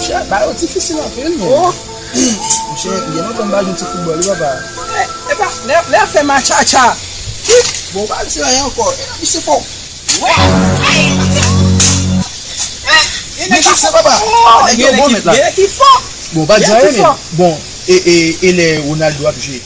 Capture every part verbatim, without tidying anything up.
Bagay yo difisil anpil, men. Monchè, gen lontan m pa jwe ti foutbòl, wi, papa. E pa, lè, lè fè match a tcha. Bon, ou pa di anyen ankò. E nan misye fò. Wè. Men kisa, papa? Nèg yo bon, mèt la. Gen ki fò. Bon, pa di anyen, men. Bon, e, e, e lè Ronaldo ap jwe?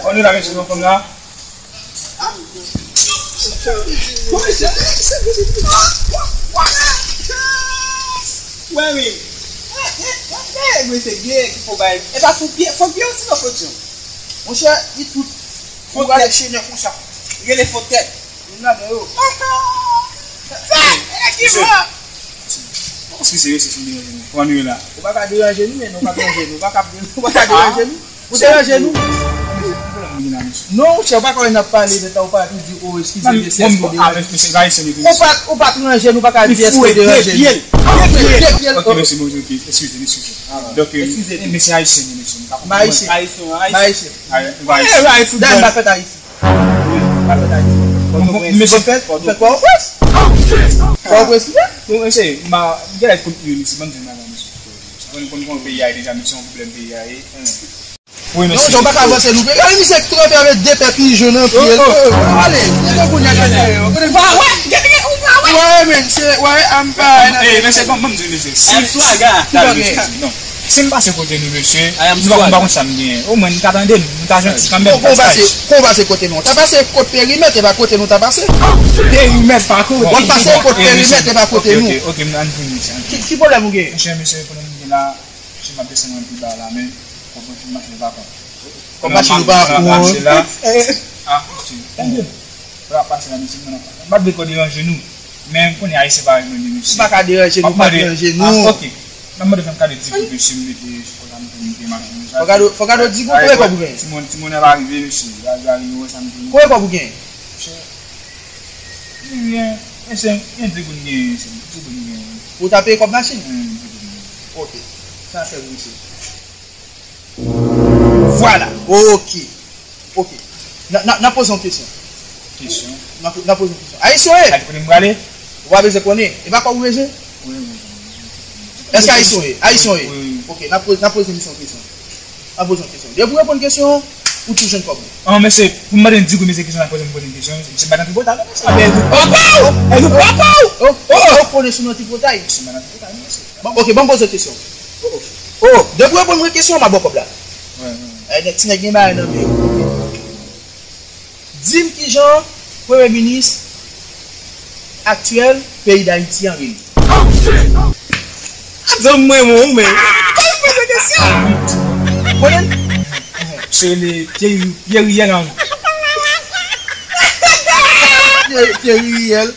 Konnen la, mesye, nou konn la. Wè, wi. E, e, e, e, mesye, gen ki fò bay. E pa fò pye, fò pye osi nan fò pye. Monchè, li tout. Fò tèt. Rele chenè konsa. Rele fò tèt. Vin ladan yo. Fè, e ki fò. Eskize, mesye, si m deranje nou. Kòman nou ye la? Ou pa ka deranje nou, men ou pa deranje nou. Ou pa ka, ou pa ka deranje nou. Ou deranje nou. Non, monchè, ou pa ka wè n ap pale, men ou pa tou di, "Oh, eskize, mesye, si m deranje nou." Ou pa, ou pa deranje nou, ou pa ka di, "Èske ou deranje nou?" De pye l. De pye l. Ok, mesye, mesye, ok, eskize, eskize. Donk, mesye ayisyen, mesye, m pa konprann. Ayisyen. Ayisyen, ayisyen. Ayisyen. Dayè, m pa fèt Ayiti. Wi, m pa fèt Ayiti. Bon, mesye, fè, fè kwa ou près? Kwa ou près, wi? Bon, mesye, m a, m genlè kontwole, mesye, ban m di n bagay, mesye. Sa fè nou konn, konn peyi a ye deja, mesye, yon pwoblèm peyi a ye. Wi, mesye. Non, ou pa ka avanse, nou. Gade misye k tranpe avèk de pè pijon nan pye l. Ale, se tankou nèg la. Ou pa wè? Ou pa wè? Wè, men, se, wè, a m pa nan. Mesye, ban m di, mesye. Si, non. Si m pase kote nou, mesye, nou pa konn, pa konn sa m genyen. Omwen, nou ta tande m, nou ta janti kanmenm. Kon w pase, kon w pase kote nou. Ou ta pase kot perimèt, e pa kote nou ta pase. Perimèt pa kote. Ou pase kot perimèt, e pa kote nou. Ok, ok, ok, ann vini, mesye. Ki, ki pwoblèm ou gen? Monchè, mesye, pwoblèm m gen la, si m ap desann ann pi ba la, men, kòb machin pa kont. Kòb machin pa kont. Ap pase la. Ah, ok. Tande. Sa ap pase la, mesye, mwen ap pase. M pa t vle twò deranje nou. Men m konnen Ayisyen pa renmen mesye. Ou pa ka deranje nou, pa deranje nou. Ah, ok. Nan mande fè m kado di goud, mesye, m mete sou kont la, m mete machin sa. Fò kado, fò kado di goud, konbyen kòb ou genyen? Timoun, timoun ap rive, mesye. Arive, arive, wè sa m di. Konbyen kòb ou genyen? Mesye, gen, gen senk, gen di goud m genyen, mesye. Di goud m genyen. Pou w ta peye kòb machin? Wi, di goud m genyen. Ok. Sa fè pou misye. Vwala. Ok. Ok. N a, n a, n a poze yon kesyon. Kesyon? N a, n a poze yon kesyon. Ayisyen w ye? Gade kote m prale? Ou pa bezwen konnen. E pa kòb ou bezwen? Wi, wi, wi. Èske Ayisyen w ye? Ayisyen w ye? Wi, wi. Ok, n a poze, n a poze misye yon kesyon. N a poze yon kesyon. Depi w reponn kesyon, ou tou jwenn kòb ou. An, mesye, pou m mande n di kou mesye kesyon la poze m poze n kesyon, mesye, m pa nan tripotay non, mesye. Papa w! E nou papa w! Oh, oh, oh, konnen sou nan tripotay. Mesye, m pa nan tripotay non, mesye. Bon, ok, ban m poze w kesyon. Oh, oh. Oh, depi w reponn mwen kesyon, m a ba w kòb la. Wè, wè. Eh, nèg, ti nèg gen bagay nan men yo. Di m kijan premye minis aktyèl peyi Dayiti an rele? Zanmi mwen, mwen, ou menm. Kòman poze kesyon? Konnen? Se le Pierre, Pierre Riel Henry. Pierre, Pierre Riel.